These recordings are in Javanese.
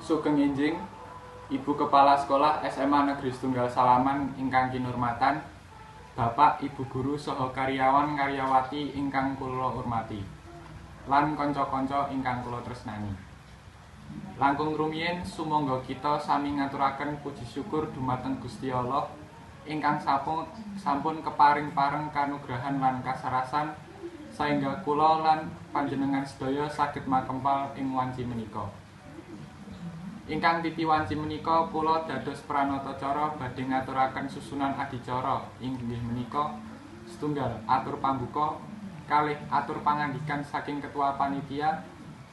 Sugeng enjing Ibu Kepala Sekolah SMA Negeri Setunggal Salaman ingkang kinurmatan, Bapak Ibu guru saha karyawan karyawati ingkang kula urmati, lan kanca-kanca ingkang kula tresnani. Langkung rumiyin sumangga kita sami ngaturaken puji syukur dumateng Gusti Allah ingkang sampun keparing pareng kanugrahan lan kasarasan saengga kula lan panjenengan sedaya saged makempal ing wanci menika. Ingkang titi wanci menika kula dados pranatacara badhe ngaturaken susunan adicara, inggih menika: setunggal, atur pambuka, kalih, atur pangandikan saking ketua panitia,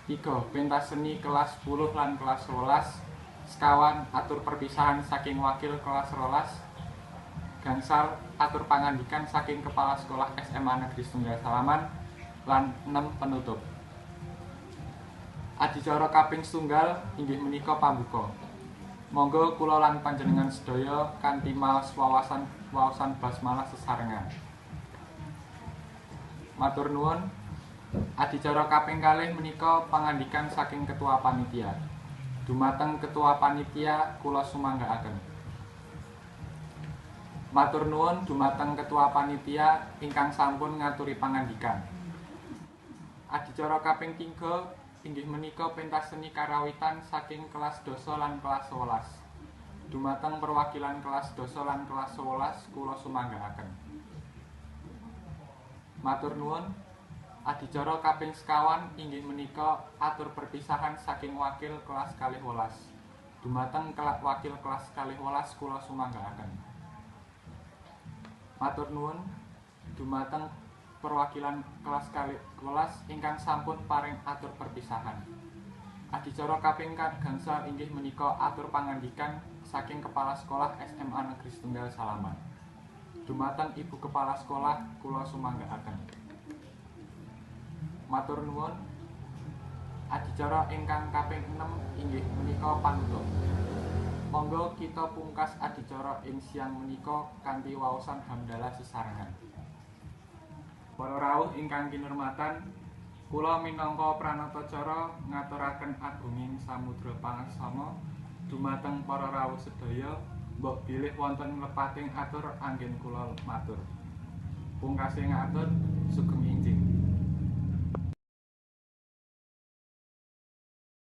3, pentas seni kelas 10 lan kelas 11, sekawan, atur perpisahan saking wakil kelas 12, gangsal, atur pangandikan saking kepala sekolah SMA Negeri Setunggal Salaman, lan 6, penutup. Adicara kaping setunggal inggih menika pambuka. Monggo kula lan panjenengan sedaya kanthi maos wawasan waosan basmalah sesarengan. Matur nuwun. Adicara kaping kalih menika pangandikan saking ketua panitia. Dumateng ketua panitia kula sumanggaaken. Matur nuwun dumateng ketua panitia ingkang sampun ngaturi pangandikan. Adicara kaping 3 inggih menika pentas seni karawitan saking kelas dasa lan kelas 11. Dumateng perwakilan kelas dasa lan kelas 11 kula sumanggaaken. Matur nuwun. Adicara kaping sekawan inggih menika atur perpisahan saking wakil kelas 12. Dumateng wakil kelas 12 kula sumanggaaken. Matur nuwun dumateng perwakilan kelas 12 ingkang sampun paring atur perpisahan. Adicara kaping gangsal inggih menika atur pangandikan saking kepala sekolah SMA Negeri Setunggal Salaman. Dumateng Ibu Kepala Sekolah kula sumanggaaken. Matur nuwun. Adicara ingkang kaping 6 inggih menika panutup. Monggo kita pungkas adicara ing siang menika kanthi waosan hamdalah sesarengan. Para rawuh ingkang kinurmatan, kula minangka pranatacara ngaturaken agunging samudra pangaksama dumateng para rawuh sedaya, mbok bilih wonten lepating atur anggen kula matur. Pungkasing atur, sugeng enjing.